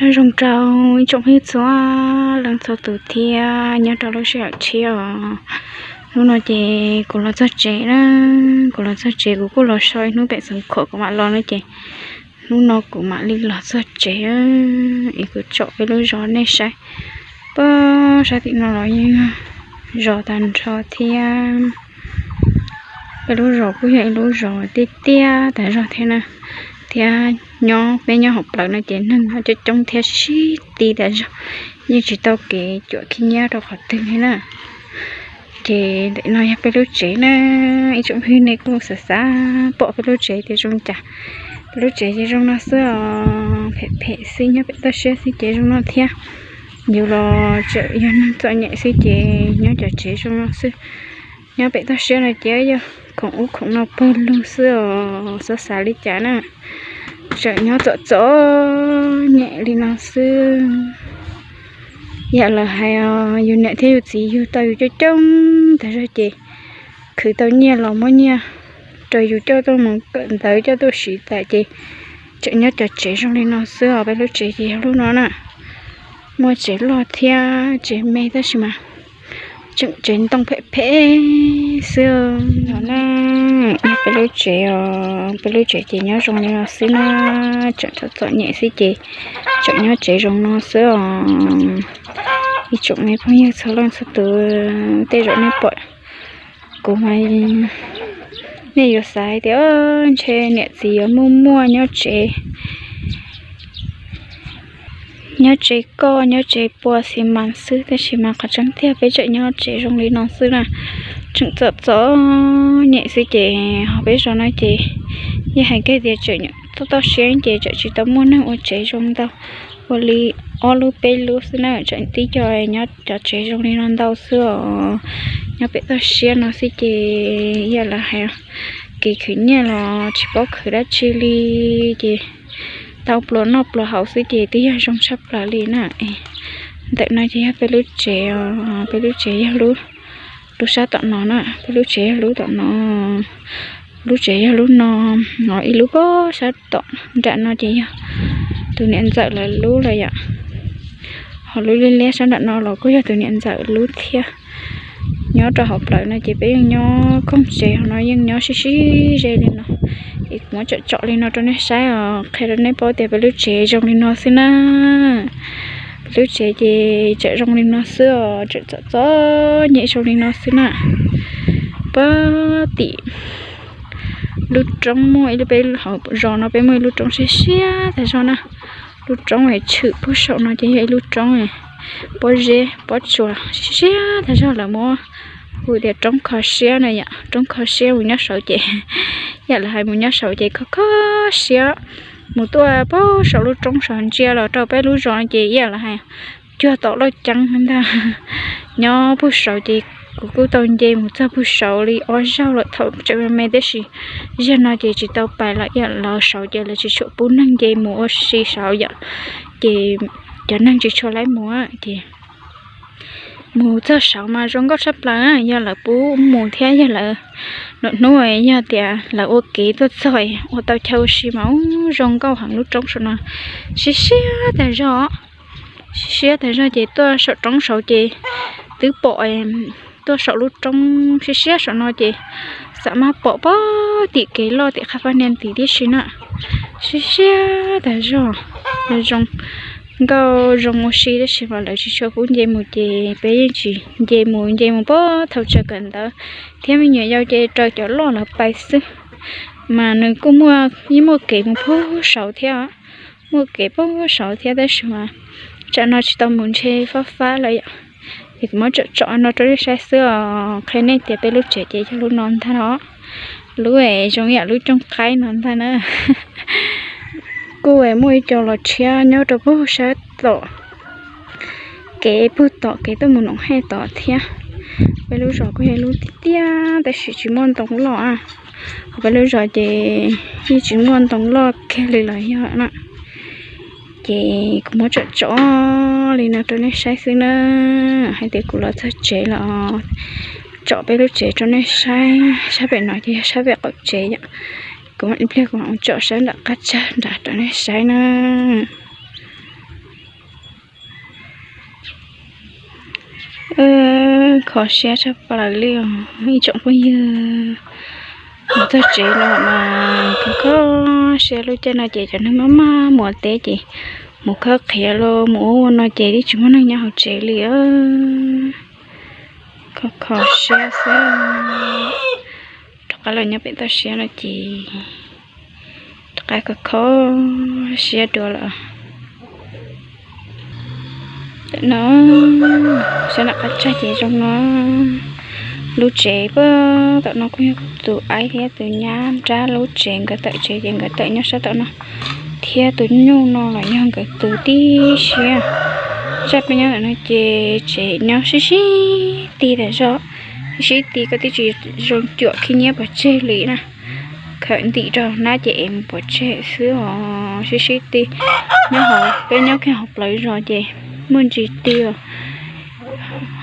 Nyob zoo rau ib tsoom phooj ywg txhua leej txhua tus thiab nyob rau lub sij hawm tshiab os. Hnub no ces kuv los txog tsev na, kuv los txog tsev kuv kuj los so ib hnub pem Xeev Khuam kuv mam los no ces hnub no kuv mam li los txog tsev es kuv tsom peb lub zos nej saib. Pab sab tim no los yeej zos tag nrho thiab. Peb lub zos kuj yog ib lub zos tiaj tiaj tas zog thiab na, thiab nyob peb nyob hauv plawv no ces neeg coob coob thiab sib ti tas zog, yeej tsis tau kev cuam khib nyiab rau qhov twg li na. Ces ntawm no yog peb lub tsev na, ib tsoom phooj ywg nej kuj xav xav pom peb lub tsev tias zoo cas. Peb lub tsev ces zoo no xwb os, phem phem xwb, nyob pem toj siab xwb ces zoo no thiab. Yus los tseem yog neeg txom nyem xwb ces nyob cov tsev zoo no xwb. Nyob pem toj siab no ces yog khoom ub khoom no pawg lug xwb os, xav xav li cas na. Tseem nyob txom txom nyem li no xwb. Yam lawv hais os, yus niam thiab yus txiv yug tau yus coob coob tas zog ces khwv tau nyiaj los muab nyiaj rau yus coj tuaj mus kawm ntawv coj tuaj siv tas ces tseem nyob cov tsev zoo li no xwb os. Peb lub tsev ces yog lub no na, muaj tsev loj thiab tsev me tab sis mas tseem tsev ntoo phem phem xwb no na. Peb lub tsev os, peb lub tsev ces nyob zoo li no xwb na, tseem txom txom nyem xwb ces tseem nyob tsev zoo no xwb os. Ib tsoom me phooj ywg txhua leej txhua tus, tej zaum nej pom kuv mas nej yuav xav hais tias ntshe niam txiv yuav muaj muaj nyob tsev, nyob tsev koj nyob tsev pua xi mas xwb, tab sis mas qhov tseeb tiag peb tseem nyob tsev zoo li no xwb na. Tseem txom txom nyem xwb ces ho peb zos no ces yeej hais kiag tias tseem toj toj siab ces tseem tsis tau muaj neeg ua tsev zoo ntau. Ua li ob lub peb lub xwb na, tseem tib co nyob cov tsev zoo li no ntau xwb os. Nyob pem toj siab no xwb ces yog lawv hais kev khwv nyiaj los tsis paub khwv dab tsi li ces tau pluas noj pluas haus xwb ces twb yog zoo tshaj plaws li na. Ntawm no ces yog peb lub tsev os, peb lub tsev yog lub, lub sab tom no na, peb lub tsev yog lub tom no, lub tsev yog lub no, ib lub pob sab tom nram no ces yog tus niam ntxawm lawv lub lawm yom. Ho lub liab liab sab nram no los kuj yog tus niam ntxawm lub thiab. Nyob rau hauv plawv no ces peb yeej nyob koog tsev hauv no yeej nyob sib sib ze li no. Es kuv muab tsom tsom li no rau nej saib os, qhia rau nej paub tias peb lub tsev zoo li no xwb na. Peb lub tsev ces tseem zoo li no xwb os, tseem txom txom nyem zoo li no xwb na. Pab tim lub roob muaj ib lub, peb hauv zos no peb muaj ib lub roob siab siab tas zog na. Lub roob es tshwm puag saum no ces yog ib lub roob pob zeb pob tsuas siab siab tas zog, lawv muab hu tias roob kho siab na yom. Roob kho siab mus nyob saud ces, yam lawv hais mus nyob saud ces kho kho siab. Mus tuaj puag saum lub roob saud ntsia los rau peb lub zos no ces yam lawv hais cuag tom loj ceeb ntag. Nyob puag saud ces kuv kuj tau nce mus txog puag saud li ob zaug lawm thaum tseem me me, tab sis zaug no ces tsis tau pais lawm, yam lawv saud ces lawv tsis tshua pub neeg nce mus ua si saud yom. Ces cov neeg tsis tshua laib mus ces mus txog saud mas zoo nkauj tshaj plaws, yog lawv pub mus thiab yog lawv, lwm hnub yog tias lawv ua kev tuaj txog ua tau chaw ua si mas ub zoo nkauj heev lub roob saum no, siab siab tas zog. Siab siab tas zog ces tuaj saum roob saud ces twb pom, tuaj saum lub roob siab siab saum no ces xam maj pom pog tim kev loj tim qab pab niag tid tib si na. Siab siab tas zog, zoo nkauj zoo ua si tab sis mas lawv tsis tshua pub nce mus ces peb yeej tsis nce mus, nce mus puag thaum tsaws kawm ntawv thiab me nyuam yaus ces raws cov loj lawv pais xwb. Mas nws kuj muaj, yeej muaj kev mus puag saud thiab, muaj kev puag saud thiab tab sis mas tsam no tsis tau mus ntshe fab fab lawm yom. Ces kuv muab tsom tsom no rau nej saib xwb os, qhia nej tias peb lub tsev ces yog lub no ntag no. Lub es zoo yam lub cooj qaib no ntag na. Kuj muaj ib co los tshiab nyob rau puag sab tom kev puag tom kev tuaj mus Noom Hej tod thiab. Peb lub zos kuj yog lub tiaj tiaj tab sis tsis muaj ntoo loj. Peb lub zos ces yeej tsis muaj ntoo loj kiag li los yog na. Ces kuv muab tsom tsom li no rau nej saib xwb na, hais tias kuv los txog tsev los tsom peb lub tsev rau nej saib. Sab pem no ces yog sab pem qaum tsev yom. Kuv ib pliag kuv mam tsom sab nram qab tsag nrad rau nej saib na. Kho siab tshaj plaws li os ib tsoom phooj ywg. Mus txog tsev los mas kho kho siab, lub caij no ces cov neeg maj maj mus teb ces mus khawb qhiav los mus ua no ces twb tsis muaj neeg nyob hauv tsev li. Kho kho siab xwb. Rov qab los nyob pem toj siab no ces rov qab kho kho siab dua lawm. Tam no sab nram qab tsag ces zoo no. Lub tsev puag tom no kuj yog tus aib thiab tus nyab nrab lub tsev, nkawd tawm tsev ces nkawd tawm nyob sab tom no, thiab tus nyuj no los yog nkawd tus tib siab. Zaj peb nyob ntawm no ces tsev nyob sib sib ti tas zog, sib sib ti koj twb tsis zoo cuam khib nyiab pov tseg li na. Khawm ntim rau nab ces es mus pov tseg xwb os, sib sib ti. Nyob hauv peb nyob kiag hauv plawv zos ces muaj ntsis ti os.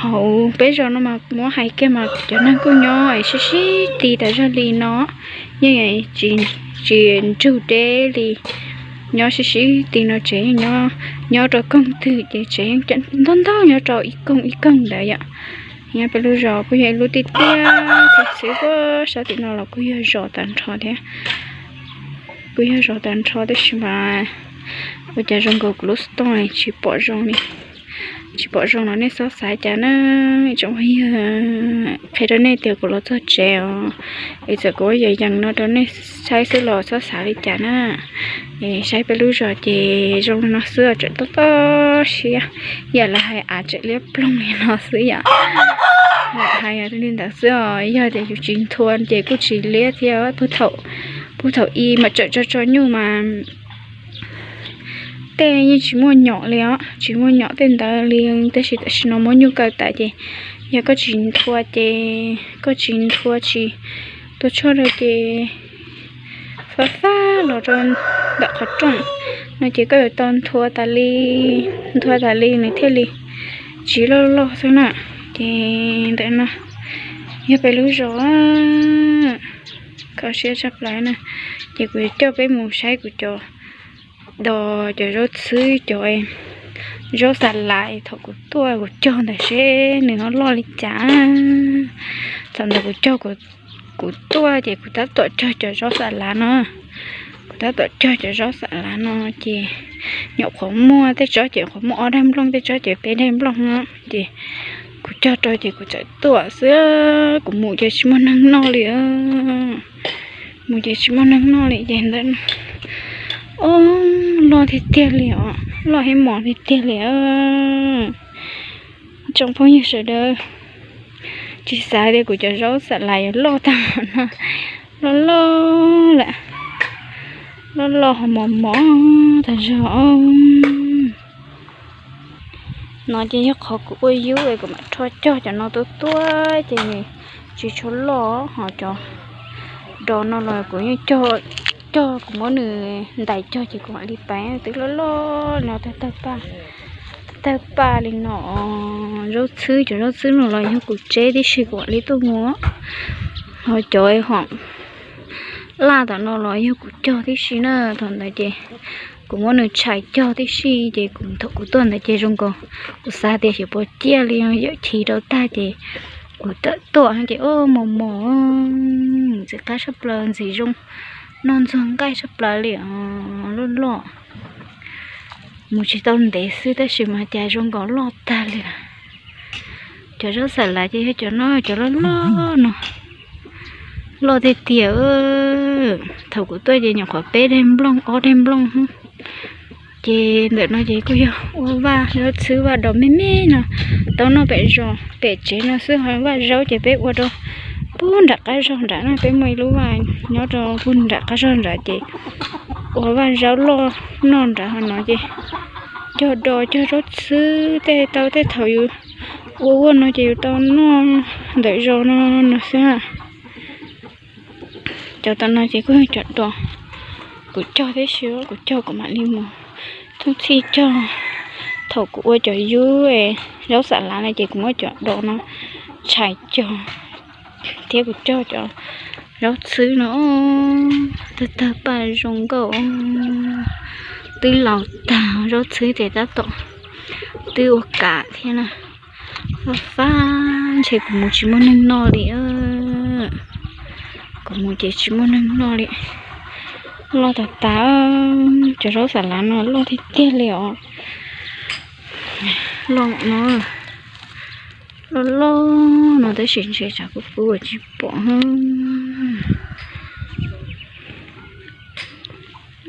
Hauv peb zos no mas muab hais kiag mas cov neeg kuj nyob es sib sib ti tas zog li no, yeej tsis nrug deb li. Nyob sib sib ti no tsev yeej nyob, nyob rau koog twg ces tsev yeej ntau ntau nyob rau ib koog ib koog ntawd yom. Nyob peb lub zos kuj yog ib lub tiaj tiaj thiab xwb, sab tim no los kuj yog zos tag nrho thiab. Kuj yog zos tag nrho tab sis mas ua cas zoo nkaus kuv lub xov tooj tsis pom zoo li. Tsis pom zoo los nej txhob xav cas na. Tsoom phooj ywg, qhia rau nej tias kuv los txog tsev os, es txawm kuv ua yam yees no rau nej saib xwb los txhob xav li cas na. Es saib peb lub zos ces zoo li no xwb os, tseem tob tob siab, yam lawv hais av tseem liab ploog li no xwb yom. Hais li ntawd xwb os, yog tias yus tsis nthua ces kuj tsis liab thiab. Puag thaum, puag thaum ub mas tseem tso tso nyuj mas tej yeej tsis muaj nyom li os, tsis muaj nyom tej ntawd li, tab sis tam sim no muab nyuj kaw tas ces yog koj tsis nthua ces, koj tsis nthua tsis tua tshuaj rau ces fab fab los rau ntawm qhov rooj no ces koj yuav tau nthua tas li, nthua tas li nws thiaj li tsis loj loj xwb na. Ces ntawm no yog peb lub zos, kho siab tshaj plaws na. Ces kuv yuav coj peb mus saib kuv cov, cov zaub txhwb, cov zaub xa las thaum kuv tuaj kuv cog ntawd seb nws ho loj li cas. Thaum ntawd kuv cog, kuv tuaj ces kuv tab tom cog cov zaub xa las no. Kuv tab tom cog cov zaub xa las no ces nyuam qhuav muaj tej tsob ces nyuam qhuav muaj ob daig nplooj, tej tsob ces peb daig nplooj no. Ces kuv cog rau ces kuv txawm tuaj xwb, kuv mus ces tsis muaj neeg noj li. Mus ces tsis muaj neeg noj li ces ntawm no, o, loj tiag tiag li os, loj heev mos tiag tiag li. Tsoom phooj ywg sawv daws, tsis xav tias kuv cov zaub xa las yuav loj tag no, loj loj lawm, loj loj ho mos mos tag zog. No ces yog qhov kuv ua yub es kuv mam rho cog cov no tuaj tuaj ces tsis tshua loj, ho cov dos no los kuv yeej cog, cog kuv muab nws ntais cog ces kuv mam li pais, twb loj loj no tawg tawg paj, tawg tawg paj li no. Zaub txhwb, cov zaub txhwb no los yog kuv tseb tib si kuv mam li tuaj mus, ho cov ho laj tom no los yog kuv cog tib si na. Thaum ntawd ces kuv muab nws tshais cog tib si ces kuv, thaum kuv tuaj ntawd ces zoo nkaus kuv xav tias xyov puas ciaj li, yawm chiv rau tag ces kuv tawm tuaj ces o, mos mos, ntxim qab tshaj plaws, ntxim zoo, noj ntxuag nqaij tshaj plaws li, loj loj. Mus tsis tau ntev xwb tab sis mas cas zoo nkaus loj tag li lawm. Cov zaub xa las ces yog cov no, cov loj loj no, loj tiag tiag. Thaum kuv tuaj ces nyuam qhuav peb daig nplooj ob daig nplooj. Ces ntawm no ces kuj yog ua vaj zaub txhwb, vaj dos me me no, tau noj pem zos pem tsev no xwb. Ho vaj zaub ces peb ua rau puag nram qab zog nram no, peb muaj ib lub vaj nyob rau puag nram qab zog nrad ces ua vaj zaub loj noj nrad. Ho no ces cog dos cog zaub txhwb tej tau tej thaum yus ua vaj no ces yus tau noj ntawm zos no no xwb. Cov tam no ces kuj yog cov dos kuv cog tib si, kuv cog kuv mam li mus thoob txhij cog. Thaum kuv ua cov yub zaub xa las no ces kuv muab cov dos no tshais cog thiab kuv cog cov zaub txhwb no tawg tawg paj zoo nkauj. Twb laus tag, zaub txhwb ces tab tom twb ua kam thiab na. Fab fab, ntshe kuv mus tsis muaj neeg noj li. Kuv mus ces tsis muaj neeg noj li. Loj tas tas, cov zaub xav lav no loj tiag tiag li os. Loj no, loj loj no tab sis ntshe tsam kuv pw tsis pom.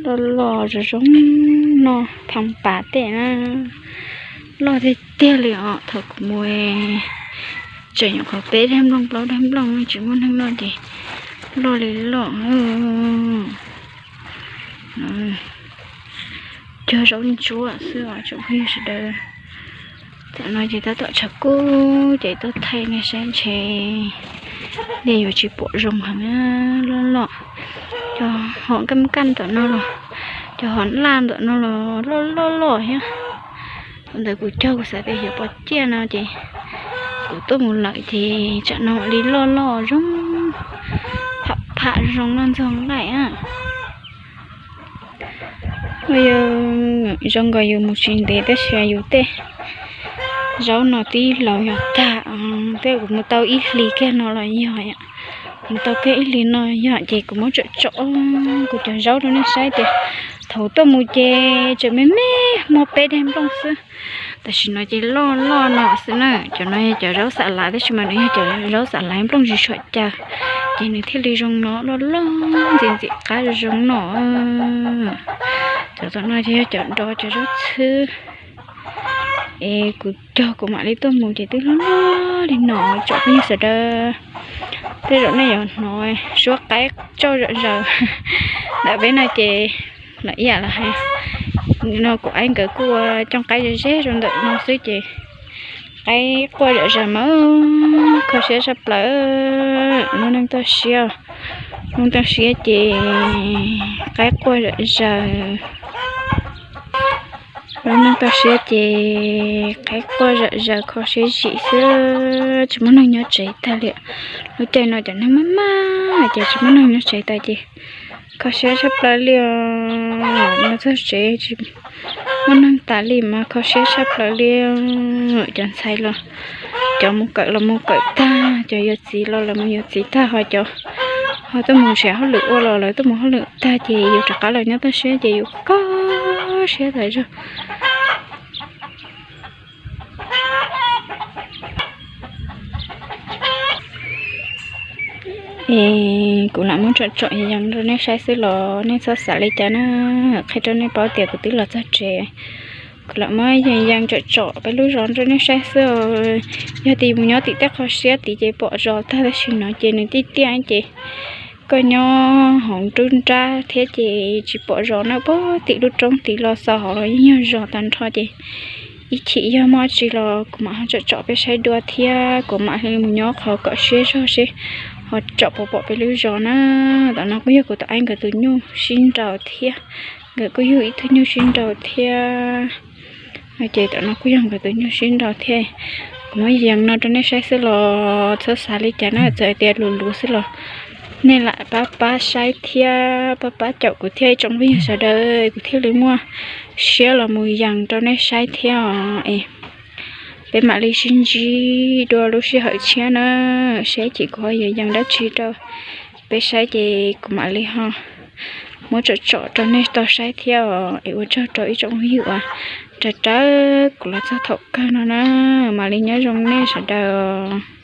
Loj loj zoo zoo no, thoob pas tej na, loj tiag tiag li os. Thaum kuv mus tseem nyuam qhuav peb daim nplooj plaub daim nplooj tsis muaj neeg noj ces loj li loj. Cog zaub ntsuab xwb os tsoom phooj ywg sawv daws. Tam no ces tab tom tshav kub ces tuaj thaij nej saib ntshe nej yuav tsis pom zoo heev, loj loj. Cov hom kaj kaj ntawm no los, cov hom laj ntawm no los loj loj loj thiab. Thaum ntawd kuv cog kuv xav tias xyov pom ciaj no ces kuv tuaj mus lawm ces tsam no mam li loj loj zoo, pham pham zoo noj ntxoog nqaij a. Zoo nkaus yus mus tsis ntev tab sis yus tej zaub no twb laus yog tag, tej kuv mus tau ib hlis kiag no los yog, mus tau kiag ib hlis no yog ces kuv muab tsom tsom kuv cov zaub rau nej saib tias thaum tuaj mus ces tseem me me muaj peb daim nplooj xwb. Tam sim no ces loj loj no xwb na, cov no yog cov zaub xav lav tab sis mas nws yog cov zaub xav lav nplooj tsis tshua caws, ces nws thiaj li zoo no loj loj ntxim ntxim qab zoo no. Cov tom no ces yog cov do cov zaub txhwb. Es kuv cog kuv mam li tuaj mus ces twb loj loj li no tsoom phooj ywg sawv daws. Tej zaum nej yuav hnov suab qaib tsauj zom zaws ntawm peb no ces lawm ib yam li hais no kuv aib nkawd kuj ua cooj qaib ze ze rau ntawm no xwb ces qaib quaj zom zaws mas kho siab tshaj plaws. Lub neej toj siab, lub neej toj siab ces qaib quaj zom zaws. Lub neej toj siab ces qaib quaj zom zaws kho siab zim xwb, tsis muaj neeg nyob tsev tag li. Lub caij no cov neeg maj maj ces tsis muaj neeg nyob tsev tas ces kho siab tshaj plaws li os. Mus txog tsev tsis muaj neeg tas li mas kho siab tshaj plaws li. Cov ntxhais los, cov mus kawm los mus kawm tag, cov yuav txiv los lawv mus yuav txiv tag, ho cov ho tuaj mus nrhiav hauj lwm ua los lawv tuaj mus hauj lwm tag ces yus rov qab los nyob toj siab ces yus kho siab tas zog. Es kuv lam muab tsom tsom yees rau nej saib xwb los nej txhob xav li cas na. Qhia rau nej paub tias kuv twb los txog tsev, kuv lam muab yees yees tsom tsom peb lub zos rau nej saib xwb. Yog tias mus nyob tim tej qho siab tid ces pom zos tag, tab sis no ces nws tiaj tiaj ces koj nyob hauv nruab nrab thiab ces tsis pom zos na, puag tim lub roob tid los xaus hauv los yeej yog zos tag nrho ces ib chim yog muaj tsi los kuv mam ho tsom tsom peb saib dua thiab kuv mam li mus nyob qhov kom siab zog seb ho tsom puas pom peb lub zos na. Tam no kuj yog kuv tus aib nkawd tus nyuj sib nraus thiab, nkawd kuj yug ib tug nyuj sib nraus thiab. Ces tam no kuj yog nkawd tus nyuj sib nraus thiab. Kuv muab yees no rau nej saib xwb los txhob xav li cas na, txawm hais tias luv luv xwb los nej lam pab pab saib thiab pab pab caum kuv thiab ib tsoom phooj ywg sawv daws, kuv thiaj li muaj siab los mus yees rau nej saib thiab os. Peb mam li sib ntsib dua lub sij hawm tshiab na, seb ib chim kuv ho yuav yees dab tsi rau peb saib ces kuv mam li ho muab tsom tsom rau nej tau saib thiab os. Es ua tsaug rau ib tsoom phooj ywg uas raws raws kuv los txog thaum kawg no na, mam li nyob zoo nej sawv daws.